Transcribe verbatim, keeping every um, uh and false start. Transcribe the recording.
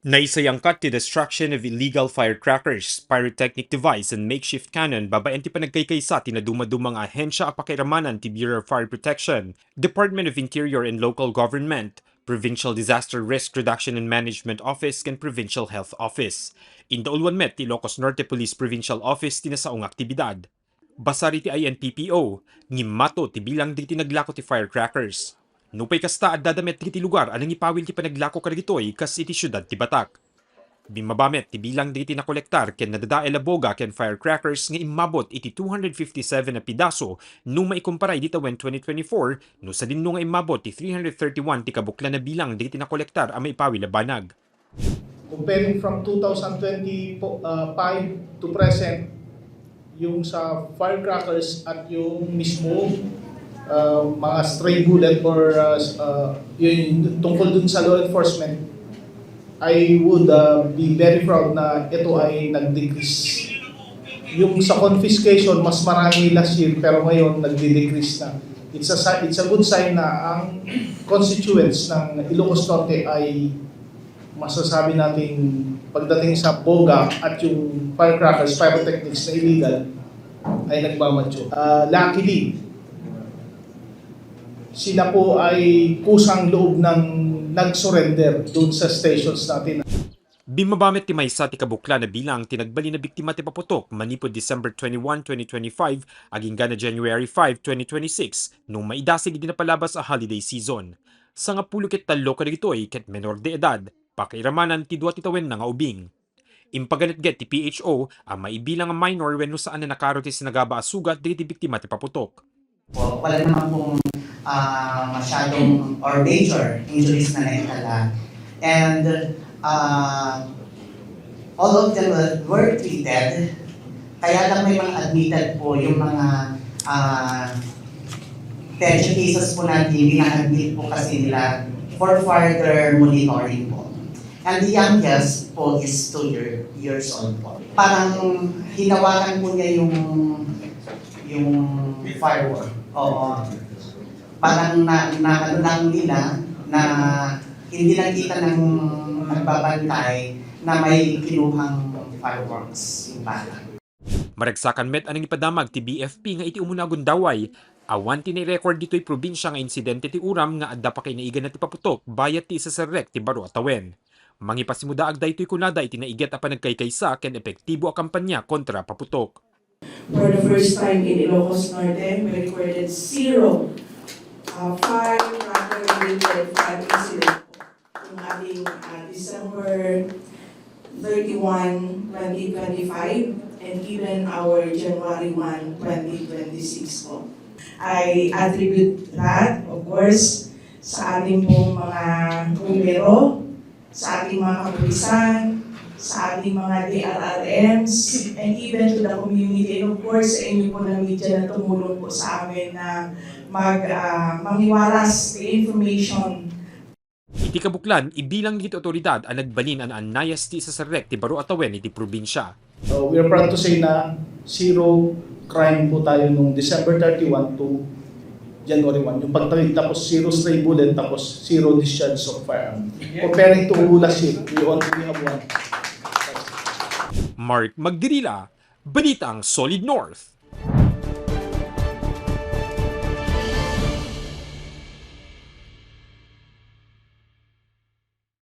Naisayangkat ti destruction of illegal firecrackers, pyrotechnic device, and makeshift cannon babaen ti panagkaykaysa ti nadumaduma nga ahensya a pakiaramanan ti Bureau of Fire Protection, Department of Interior and Local Government, Provincial Disaster Risk Reduction and Management Office, ken Provincial Health Office. Indauluan met ti Ilocos Norte Police Provincial Office ti nasao nga aktibidad. Basar iti I N P P O, ngimmato ti bilang dagiti naglako ti firecrackers. Nupay kasta, addada met dagiti lugar a nangipawil ti panaglako kadagitoy kas iti siudad ti Batac. Bimmaba met ti bilang dagiti nakolektar ken nadadael a boga ken firecrackers nga immabot iti two hundred fifty-seven a pidaso no maikumpara idi tawen twenty twenty-four, no sadinno nga immabot ti three hundred thirty-one ti kabuklan a bilang dagiti nakolektar a maipawil a banag. Comparing from two thousand twenty-five to present, yung sa firecrackers at yung mismo, uh, mga stray bullet or, uh, s- uh, yun, tungkol dun sa law enforcement, I would, uh, be very proud na ito ay nag-decrease. Yung sa confiscation, mas marami last year, pero ngayon nagdi-decrease na. It's a, si- it's a good sign na ang constituents ng Ilocos Norte ay masasabi nating pagdating sa boga at yung firecrackers, pyrotechnics na illegal ay nagmamature. Ah, luckily, sila po ay kusang loob ng nag-surrender doon sa stations natin. Bimmaba met ti maysa ti kabuklan a bilang ti nagbalin a biktima ti paputok manipud December twenty-one, twenty twenty-five, agingga na January five, twenty twenty-six, no maidasig idi napalabas a holiday season. Sangapulo ket tallo kadagitoy ket menor de edad, pakiiramanan ti dua ti tawenna nga ubing. Impaganetget ti P H O a maibilang a minor wenno saan a nakaro ti sinagaba a sugat dagiti biktima ti paputok. Po, wala naman pong, ah, masyadong or major injuries na naitala. And, ah, all of them were, were treated. Kaya lang may mga admitted po yung mga, ah, petty cases po natin, ina-admit po kasi nila for further monitoring po. And the youngest po is two year, years old po. Parang hinawakan po niya yung, yung firework. Oo. Parang na, na ano lang nila, na hindi nakita ng nagbabantay na may kinuhang fireworks yung bata. Maragsakan met a nangipadamag ti B F P nga iti umuna a gundaway, awan ti nairecord ditoy probinsia nga insidente ti uram nga adda pakainaiganna ti paputok bayat ti isaserrek ti baro a tawen. Mangipasimudaag daytoy kunada iti naiget a panagkaykaysa ken epektibo a kampanya kontra paputok. For the first time in Ilocos Norte, we recorded zero, uh, firecracker-related flood incident. Yung ating, uh, December thirty-one, twenty twenty-five, and even our January one, twenty twenty-six po. I attribute that, of course, sa ating pong mga bumbero, sa ating mga kapulisan, sa ating mga D R R Ms, and even to the community, and of course, sa inyo po na media na tumulong po sa amin na mag, ah, mangiwaras the information. Iti kabuklan, ibilang dagiti awtoridad a nagbalin a naannayas ti isaserrek ti baro a tawen iti probinsia. Uh, we are proud to say na zero crime po tayo nung December thirty-one to January one. Yung pagtawid, tapos zero stray bullet, tapos zero discharge of firearm. Comparing to last year, we only have one. Mark Magdirila, Balitang Solid North.